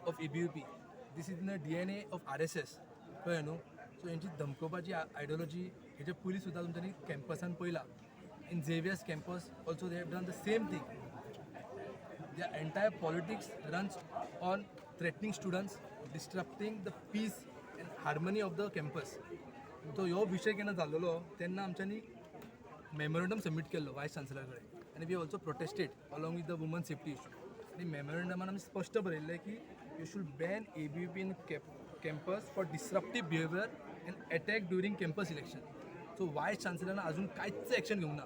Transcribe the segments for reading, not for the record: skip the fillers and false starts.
of ABVP, this is in the DNA of RSS. कळ्ळें न्हू? So हेंची धमकोवपाची ideology हेच्या पयलीं सुद्दां तुमच्यांनी कॅम्पसान पळयला. In Xavier's campus also they have done the same thing. The entire politics runs on threatening students, disrupting the peace and harmony of the campus. तो ह्यो विशय केन्ना जाल्लो तेन्ना आमच्यांनी मेमोरंडम सबमीट केल्लो वायस चान्सलर कडेन आनी we also protested along with the woman safety issue. आनी मेमोरंडमान आमी स्पश्ट बरयल्लें की you should ban ABVP in campus for disruptive behaviour and attack during campus election. So vice चान्सलरान अजून कांयच एक्शन घेवंक ना.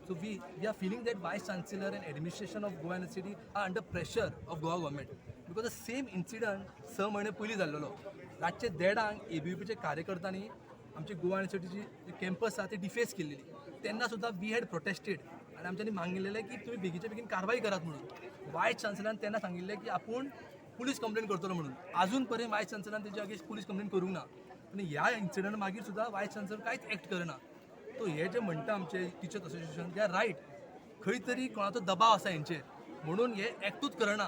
So we are feeling that Vice Chancellor and administration of Goa University are under pressure of Goa government, because the same incident 6 म्हयने पयलीं जाल्लेलो. रातचे देडांक एबीवीपीचे कार्यकर्त्यांनी आमची गोवा युनिवर्सिटीची कॅम्पस आसा ती डिफेस केल्लेली. तेन्ना सुद्दां we had protested आनी आमच्यांनी मागिल्लें की तुमी बेगीच्या बेगीन कारवाय करात म्हणून. वायस चान्सलरान तेन्ना सांगिल्लें की आपूण पुलीस कंप्लेन करतलो म्हणून. अजून पर्यंत वायस चान्सलरान तेच्या अगेन्स्ट पुलीस कंप्लेन करूंक ना आनी ह्या इन्सिडंट मागीर सुद्दां वायस चान्सलर कांयच एक्ट करना. तो हे जे म्हणटा आमचे teachers association, they are right. खंय तरी कोणाचो दबाव आसा हेंचेर म्हणून हे एक्टूच करना.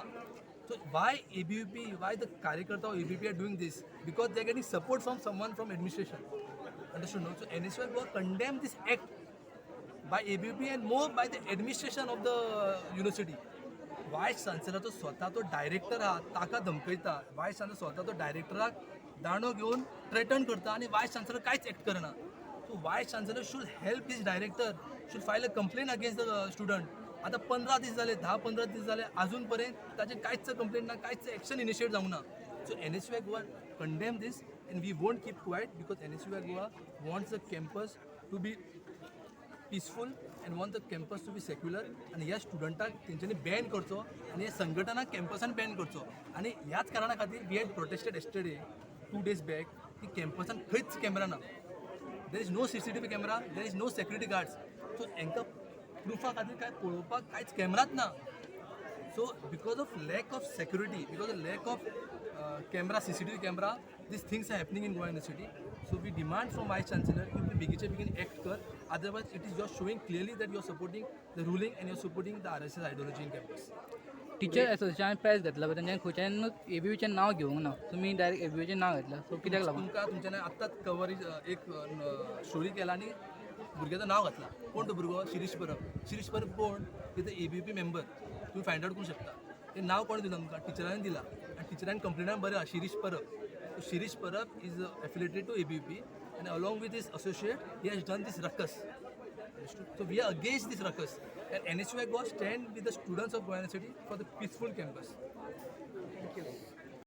So why ABVP, why the कार्यकर्ता ABVP are doing this? Because they are getting support from someone from administration, understood, no? So NSUI Goa condemn this act by ABVP and more by the administration of the university. Vice चान्सलराचो स्वता तो director आहा ताका धमकयता. Voice chancellor स्वता तो डायरेक्टराक दांडो घेवन threaten करता आनी वायस चान्सलर कांयच एक्ट करना. So vice chancellor should help his director, should file a complaint against the student. आतां 15 दीस जाले, 10-15 दीस जाले, अजून पर्यंत ताचें कांयच कंप्लेन ना, कांयच एक्शन इनिशिएट जावंक ना. So NSUI Goa condemn this and we won't keep quiet, because NSUI Goa wants the campus to be peaceful and want the campus to be secular. आनी ह्या स्टुडंटाक तेंच्यांनी बॅन करचो आनी ह्या संघटनाक कॅम्पसान बॅन करचो. आनी ह्याच कारणा खातीर we had protested yesterday, 2 days back, की कॅम्पसान खंयच कॅमेरा ना. There is no CCTV camera, there is no security guards. So हांकां प्रुफा खातीर काय पळोवपाक कांयच कॅमेराच ना. So because of lack of security, because of lack of camera, CCTV camera, these things are happening in Goa University. So we demand from Vice Chancellor की तुम्ही बेगीच्या बेगीन act कर, otherwise it is just showing clearly that you are supporting the ruling and you are supporting the RSS ideology in campus. Teacher association press घेतला पळय, तेंच्यांनी खंयच्यानूच एबीवीचें नांव घेवंक ना. तुमी डायरेक्ट एबीवीचें नांव घेतलां, सो कित्याक लागून? तुमकां तुमच्यानी आत्ताच कवरेज एक स्टोरी केला आनी भुरग्याचो नांव घातला. कोण तो भुरगो? शिरीष परब. शिरीष परब कोण? ते एबीवीपी मेंबर. तुम्ही फायंड आउट करूं शकता. ते नांव कोणें दिलां तुमकां? टिचरांनी दिलां आनी टिचरांनी कंप्लेनान बरें आहा. शिरीष परब. So Shirish Parab is affiliated to ABVP and along with his associate he has done this ruckus. So we are against this ruckus and NSUI Goa stand with the students of Goa University for the peaceful campus.